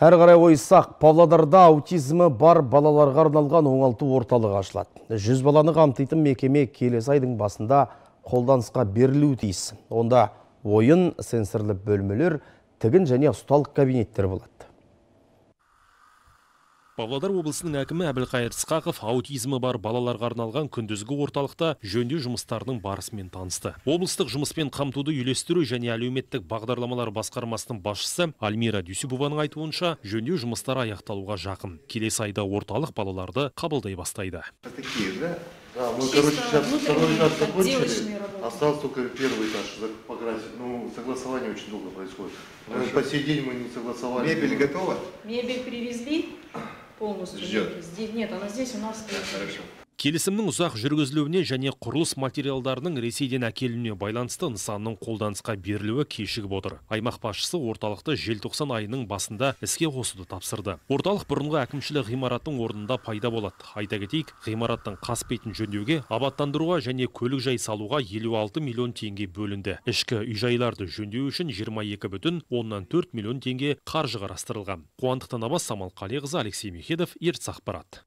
Әрі қарай ойыссақ, Павлодарда аутизмі бар балаларға арналған оңалту орталығы ашылады. 100 баланы қамтитын мекеме келесі айдың басында қолданысқа берілуі тиіс. Онда ойын, сенсорлы бөлмелер, тігін және ұсталық кабинеттер болады. Павлодар облысының әкімі Әбілқайыр Сқақов аутизмі бар балаларға арналған күндізгі орталықта жөндеу жұмыстарының барысымен танысты. Облыстық жұмыспен қамтуды үйлестіру және әлеуметтік бағдарламалар басқармасының басшысы Альмира Дүйсіпованың айтуынша, жөндеу жұмыстары аяқталуға жақын. Келесі айда орталық балаларды қабылдай бастайды. Такие, да? Да, мы, короче, сейчас второй этаж закончили, осталось только первый этаж покрасить. Ну, согласование очень долго происходит. По сей день мы не согласовали. Мебель готова? Мебель привезли полностью. Ждет. Здесь, нет, она здесь у нас. Да, хорошо. Келісімнің ұзақ жүргізілуіне және құрылыс материалдарының Ресейден әкелінуіне байланысты нысанның қолданысқа берілуі кешігіп отыр. Аймақ басшысы орталықты желтоқсан айының басында іске қосуды тапсырды. Орталық бұрынғы әкімшілік ғимараттың орнында пайда болады. Айта кетейік, ғимараттың қасбетін жөндеуге, абаттандыруға және көлік жай салуға 56 миллион теңге бөлінді. Ішкі үй-жайларды жөндеу үшін 22,4 миллион теңге қаржы қарастырылған. Қуандық Танабас, Самал Қалиқызы, Алексей Мехедов, Ертіс ақпарат.